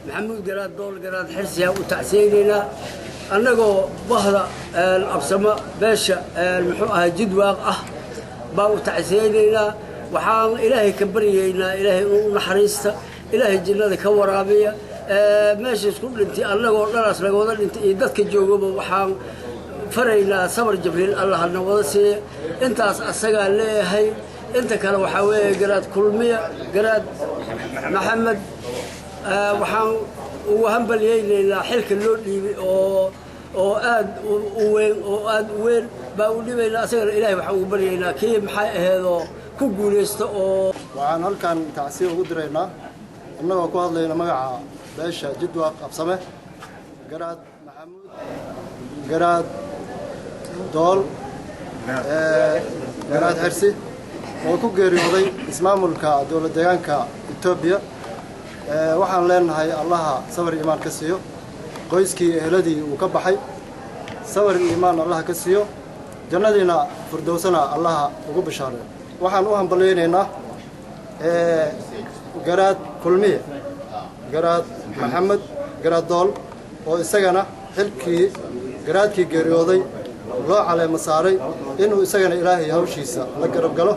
Maxamuud Garaad Dool Garaad Xirsiyaa u tacsiyeynaynaa, annagoo bahda Absamo, beesha muxuu ahay Jidwaaq ah baan u tacsiyeynaynaa. Waxaan Ilaahay ka baryaynaa Ilaahay inuu u naxariista, Ilaahay jinnada ka waraabiya. Meesha isku dhintay annagoo dhanaas naga wada dhintay iyo dadka joogaba waxaan faraynaa sabar Jibriil Allah hana wada siiya. Intaas asagaa leeyahay. Inta kale waxaa weeye Garaad Kulmiya, Garaad Maxamed, waxaan ugu hambalyaynaynaa xilka loo dhiibay oo aad u weyn, oo aad u weyn baa u dhibaynaa. Asagana Ilahay waxaan ugu baryaynaa kii maxay aheedoo ku guulaysta oo Waxaan halkan tacsiya ugu diraynaa, innagoo ku hadlayna magaca beesha Jidwaaq Absame, Garaad Maxamuud Garaad Dool Garaad Xirsi oo ku geeriyooday ismaamulka dowlad deegaanka Etoobiya. Waxaan leenahay Allaha sabar iimaan ka siiyo qoyskii, eheladii uu ka baxay. Sabar iimaan Allaha ka siiyo, jannadiina firdowsana Allaha ugu bishaareeyo. Waxaan u hambalyaynaynaa Garaad Kulmiye, Garaad Maxamed Garaad Dool, oo isagana xilkii garaadkii geeriyooday loo caleemo saaray, inuu isagana Ilaahay hawshiisa la garab galo.